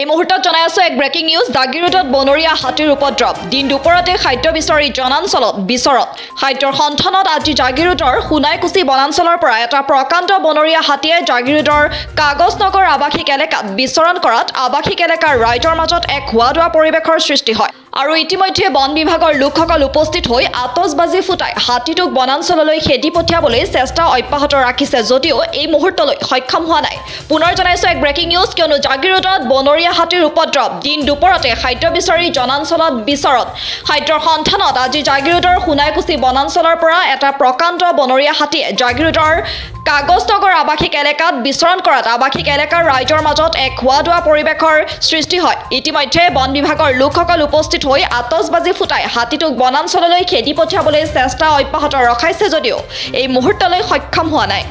এই মুহূৰ্তত জনাই আছো এক ব্ৰেকিং নিউজ। জাগিৰোডত বনৰীয়া হাতীৰ উপদ্ৰৱ। দিন দুপৰতে খাদ্য বিচাৰি জনাঞ্চলত বিচৰণ। খাদ্যৰ সন্ধানত আজি জাগিৰোডৰ সোণাইকুচি বনাঞ্চলৰ পৰা এটা প্ৰকাণ্ড বনৰীয়া হাতীয়ে জাগিৰোডৰ কাগজনগৰ আৱাসিক এলেকাত বিচৰণ কৰাত আৱাসিক এলেকাৰ ৰাইজৰ মাজত এক হুৱা দুৱা পৰিৱেশৰ সৃষ্টি হয় আৰু ইতিমধ্যে বন বিভাগৰ লোকসকল উপস্থিত হৈ আতচবাজি ফুটাই হাতীটোক বনাঞ্চললৈ খেদি পঠিয়াবলৈ চেষ্টা অব্যাহত ৰাখিছে যদিও এই মুহূৰ্তলৈ সক্ষম হোৱা নাই। পুনৰ জনাইছো এক ব্ৰেকিং নিউজ, কিয়নো জাগিৰোডত বনৰীয়া হাতীৰ উপদ্ৰৱ। দিন দুপৰতে খাদ্য বিচাৰি জনাঞ্চলত বিচৰণ। খাদ্যৰ সন্ধানত আজি জাগিৰোডৰ সোণাইকুচি বনাঞ্চলৰ পৰা এটা প্ৰকাণ্ড বনৰীয়া হাতীয়ে জাগিৰোডৰ কাগজনগৰ আৱাসিক এলেকাত বিচৰণ কৰাত আৱাসিক এলেকাৰ ৰাইজৰ মাজত এক হুৱা দুৱা পৰিৱেশৰ সৃষ্টি হয়। ইতিমধ্যে বন বিভাগৰ লোকসকল উপস্থিত হৈ আতচবাজি ফুটাই হাতীটোক বনাঞ্চললৈ খেদি পঠিয়াবলৈ চেষ্টা অব্যাহত ৰখাইছে যদিও এই মুহূৰ্তলৈ সক্ষম হোৱা নাই।